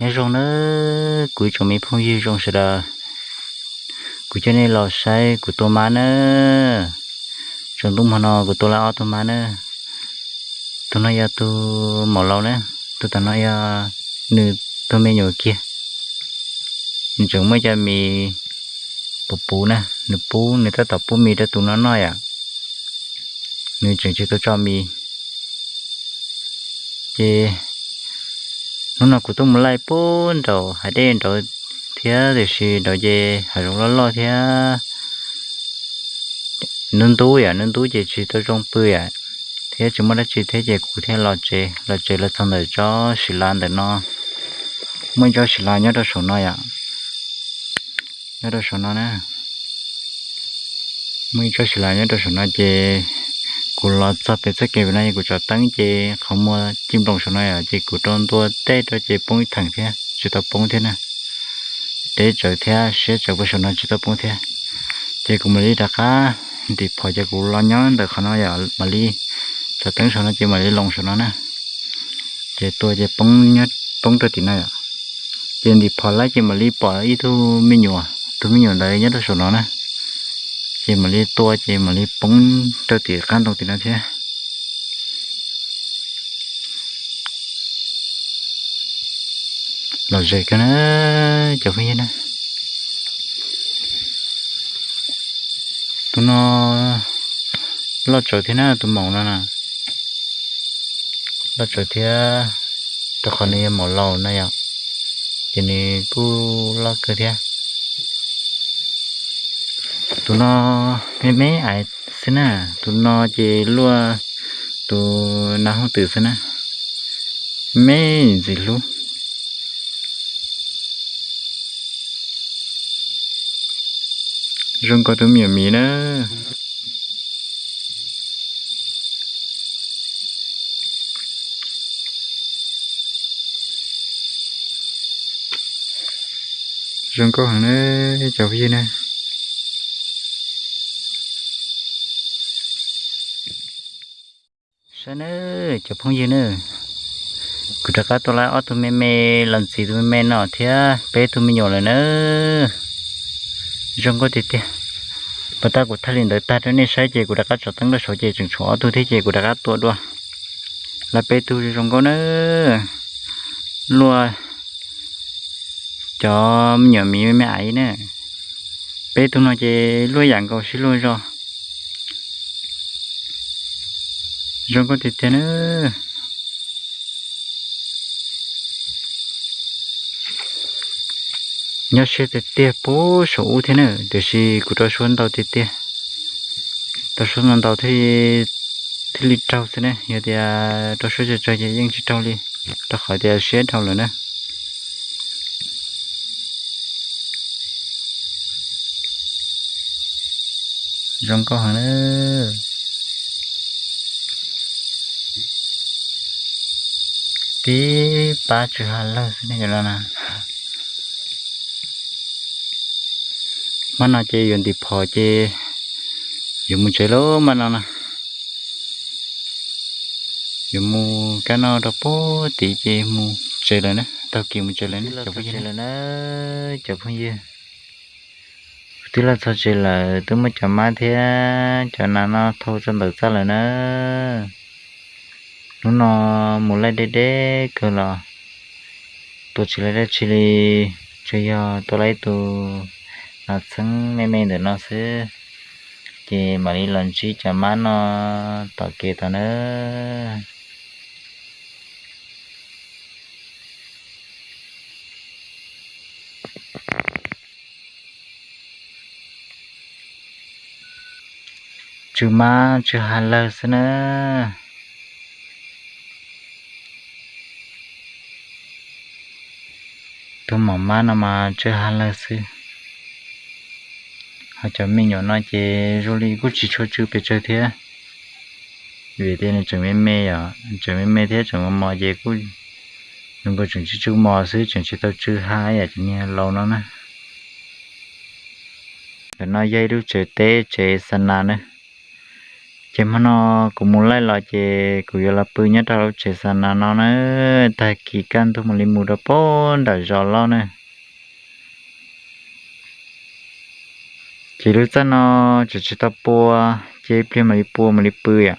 Nyob zoo nawb kuv ib tsoom me phooj ywg zoo sawv daws, kuv coj nej los saib kuv tua mab nawb. Tsaus ntuj hmo no kuv tua lawm ob tug mab nawb. Tus no yog tus maum laus na, tus tom no yog nws tus me nyuam kiag. Nws tseem muaj cov mis puv puv na, nws pub, nws tab tom pub mis rau tus no noj yom. Nws tseem tsis tau tso mis. Ces hnub no kuv tuaj mus laij puag nraum hav dej nraud thiab, tiam sis nraud ces hav zoov loj loj thiab. Ntub ntub yom, ntub ntub ces tsis tau zoo pw yom, thiab tsis muaj dab tsi thiab ces kuv thiaj los tsev. Los tsev los txog ntawm tsob sis lav ntawm no. Muaj ib tsob sis lav nyob rau saum no yom, nyob rau saum no na. Muaj ib tsob sis lav nyob rau saum no ces kuv los txog pem txoj kev pem no es kuv tsom teeb ces qhov muag ci nploos saum no yom, ces kuv rau ntua tej rau ces poob ib theem thiab tsis tau poob thiab na. Deb tsawv thiab siab tsawv puag saum no tsis tau poob thiab. Ces kuv mam li rov qab ntim phom ces kuv los nyob ntawm qhov no yom, mam li tsom teeb saum no ces mam li loos saum no na. Ces tua ces poob, poob rau tim no yom. Ces ntim phom laib ces mam li pom ib tug me nyuam, tus me nyuam ntawd nyob rau saum no na. Ces mam li tua ces mam li poob rau tim qab ntoo tim no thiab. Lom zem kawg na cov phooj ywg na. Tus no loj tsawv thiab na, tus maum no na. Loj tsawv thiab, rau qhov nws yog maum laus na yom, ces nws kuj loj kawg thiab. Tus no me me ais xwb na, tus no ces luaj tus nas hooj twm xwb na, me ntxim hlub. Zoo nkauj tus me nyuam miv na. Zoo nkauj heev na cov phooj ywg na. Saib nawb cov phooj ywg na, kuv rov qab tua lawm ob tug me me los ntxiv tus me me no thiab peb tug me nyuam lawm na. Zoo nkauj tiag tiag. Puas tas kuv thaij li ntawd tag rau nej saib ces kuv rov qab tsom teeb rau saud ces tseem tshuav ob tug thiab ces kuv rov qab tua dua. Lawm peb tug zoo nkauj na. Luaj cov me nyuam miv me me ais na. Peb tug no ces luaj yam nkaus sib luag zog. Zoo nkauj tiag tiag na. Nyob siab tiag tiag puag saum ub thiab na, tiam sis kuv rau suab ntau tiag tiag. Rau suab ntau ntau thiaj li raug xwb ne, yog tias rau suab tsawg tsawg ces yeej tsis raug li, rau qhov tias siab dhau lawm na. Zoo nkauj heev na. Tib pab tsw ha lawg xwb ne cov no na. Mab no ces yuav ntim phom ces yuav mus tsev lawm mab no na. Yuav mus kab noj rau puag tid ces mus tsev lawm na, taug kev mus tsev lawm na cov phooj ywg. Twb los txog tsev lawm, twb muab cov mab thiab cov nas no thau tso ntawm txaj lawm na. Hnub no mus laij deb deb kawg los tua tsis laij dab tsi li, tsuas yog tua laij ib tug nas txheeb me me ntawm no xwb, ces mam li los ntsib cov mab no tom kev tod na. Tsw mab tsw ha lawg xwb na. Tus maum mab no mas tsw ha lawg xwb. Ho cov me nyuam no ces zoo li kuj tsis tshua tsw pes tsawg thiab, vim tias nws tseem me me yom, tseem me me thiab tseem mos mos ces kuj zoo nkaus tseem tsw tsw mos xwb, tseem tsis tau tsw ha yam cov niag laus no na. Ntawm no yog ib lub tsev teb tsev xa nas na. Ces hmo no kuv mus laij los ces kuv yuav los pw nyob rau lub tsev xa nas no na, tag kis kaj ntug mam li mus rau pem nram zos loj na. Ces lub txaj no tseem tsis tau pua, ces ib pliag mam li pua mam li pw yom.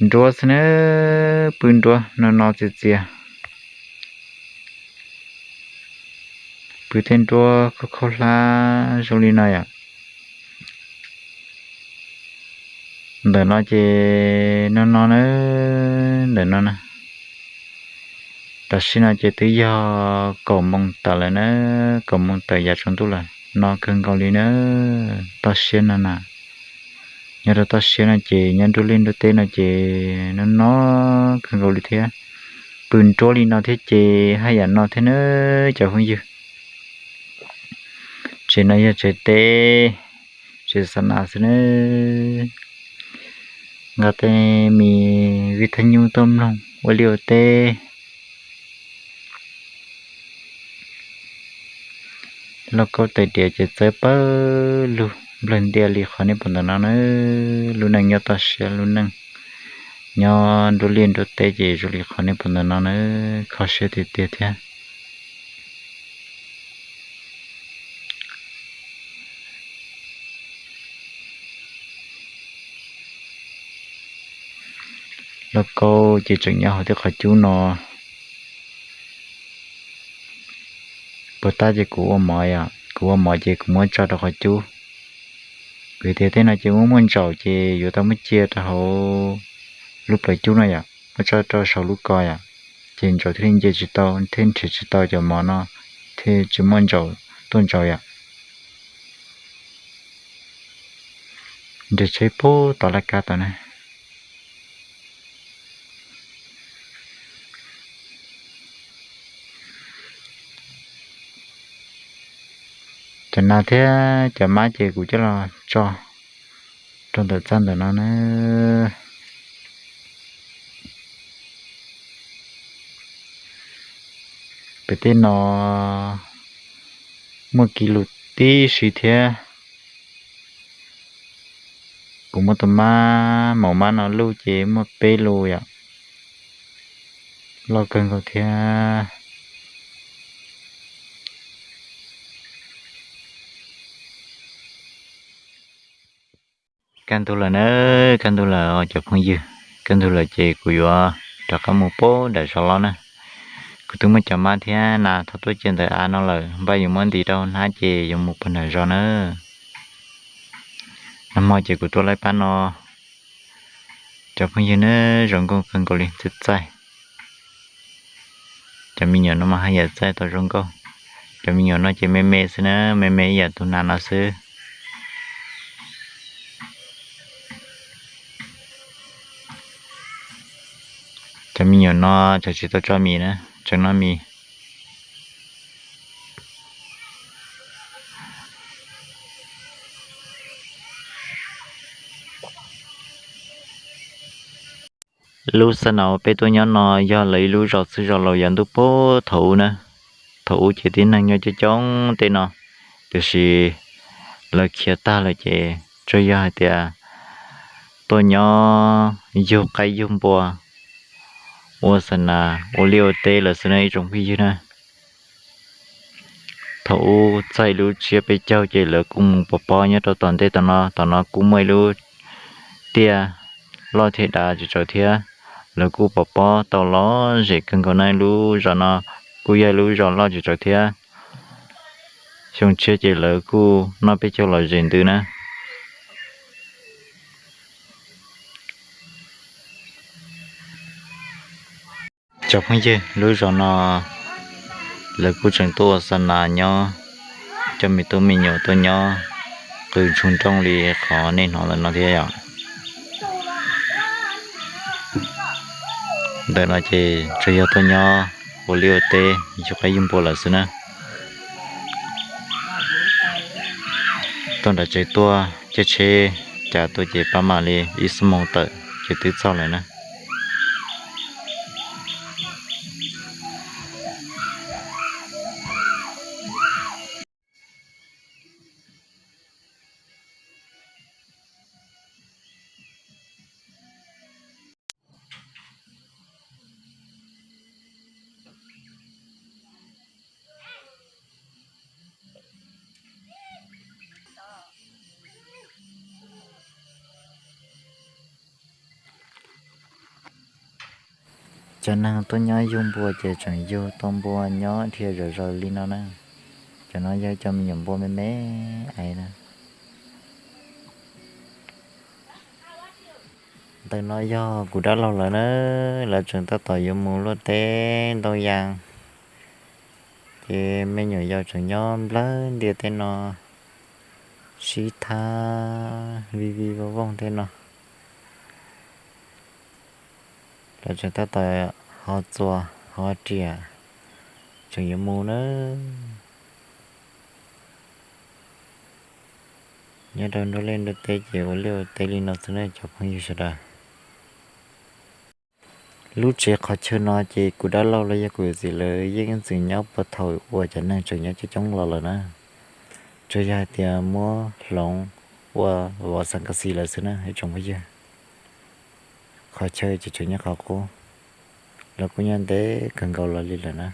Nruab xwb na, pw nruab no no txias txias, pw tej nruab khaub khaub hlab zoo li no yom. Ntawm no ces no no na, ntawm no na. Tam sim no ces twb yog kaum moos tawm lawm na, kaum moos tawm yav tsaus ntuj lawm, no kawg nkaus li na. Toj siab no na, nyob rau toj siab no ces nyob nruab liaj nruab teb no ces no no kawg nkaus li thiab. Pw nruab li no thiab ces haj yam no thiab na cov phooj ywg. Tsev no yog tsev teb, tsev xa nas xwb na. Nqa tej me vij thaj nyub tuaj mloog ua liaj ua teb. Lauj kaub tais diav ces txawb pawg lug nplawg ntias li qhov nej pom ntawm no na. Lub neej nyob toj siab, lub neej nyob nruab liaj nruab teb ces zoo li qhov nej pom ntawm no na, kho siab tiag tiag thiab. Lauj kaub ces tseem nyob hauv tej qhov cub no. Puas tab ces kuv ua mov yom, kuv ua mov ces kuv muab tso rau qhov cub. Vim tias tej no ces muaj muaj ntsaum ces yuav tau muab cia rau hauv lub plawv cub no yom, muab tso rau saum lub ko yom, ces ntsaum thiaj li nce tsis tau, thiaj nrhiav tsis tau cov mov no, thiaj tsis muaj ntsaum tuaj ntsaum yom. Nres tsheb puag tom laj kab tom na. Cov nas thiab cov mab ces kuv coj los tso rau ntawm txaj ntawm no na. Pem tej no muaj kiv lus tib si thiab. Kuv muab tus mab maum mab no luj ces muaj peb lus yom. Loj kawg nkaus thiab. Kaj ntug lawm na, kaj ntug lawm cov phooj ywg. Kaj ntug lawm ces kuv yuav rov qab mus puag nram zos los na. Kuv twb muab cov mab thiab nas thauj tuaj cia ntawm av no lawm, npaj yuav muab nti rau hnab ces yuav mus puag nram zos na. Nag hmo ces kuv tuaj laij pab no. Cov phooj ywg na, zoo nkauj kawg nkaus li, txaij txaij. Cov me nyuam no mas haj yam txaij tau zoo nkauj. Cov me nyuam no ces me me xwb na, me me ib yam tus nas no xwb. Cov me nyuam no tseem tsis tau tso mis na, tseem noj mis. Lub xa nas peb tuaj nyob no yog lawv ib lub zos txwj zos laus yav ntuj puag thaum ub na. Thaum ub ces tib neeg nyob coob coob tej no, tiam sis lawv khiav tag lawm ces tsuas yog hais tias tuaj nyob yug qaib yug npua, ua xa nas ua liaj ua teb lawm xwb na ib tsoom phooj ywg na. Thaum ub txog ib lub tsiab peb caug ces lawv kuj mus pov pob nyob rau tom ntej tom no, tom no kuj muaj ib lub tiaj loj thiab dav tsis tsaus thiab. Lawv kuj pov pob tau lom zem kawg nkaus na, lub zos no kuj yog lub zos loj tsis tsaus thiab. Xyoo tshiab ces lawv kuj noj peb caug lom zem ntws na. Cov phooj ywg, lub zos no lawv kuj tseem tuaj ua xa nas nyob, coj me tub me nyuam tuaj nyob qw ntshoo nrooj li qhov nej hnov ntawm no thiab yom. Ntawm no ces tsuas yog tuaj nyob ua liaj ua teb yug qaib yug npua lawm xwb na. Tuaj nram tsev tuaj caij tsheb cav tuaj ces pab mam li ib xuab moos tawm ces twb txog lawm na. Cov neeg tuaj nyob yug npua ces tseem yug tau npua nyob dhia zom zaws li no na. Cov no yog cov me nyuam npua me me ais na. Ntawm no yog kuv dab laug lawv na, lawv tseem tab tom yuav mus luaj teb ntoo yas. Ces me nyuam yaus tseem nyob nplawg ntiaj teb no, sib thab vij vij vooj vooj tej no. Lawv tseem tab tom ho txuas ho riam, tseem yuav mus na. Nyob rau nruab liaj nruab teb ces ua liaj ua teb li no xwb na cov phooj ywg sawv daws. Lub tsev qhov chaw no ces kuv dab laug los yog kuv txiv lawv yeej txwm nyob puag thaum uas cov neeg tseem nyob coob coob los lawm na. Tsuas yog hais tias muab hloov ua vov xas kas xis lawm xwb na ib tsoom phooj ywg. Qhov chaw ces tseem nyob qhov qub, lawv kuj nyob ntev kawg nkaus los li lawm na.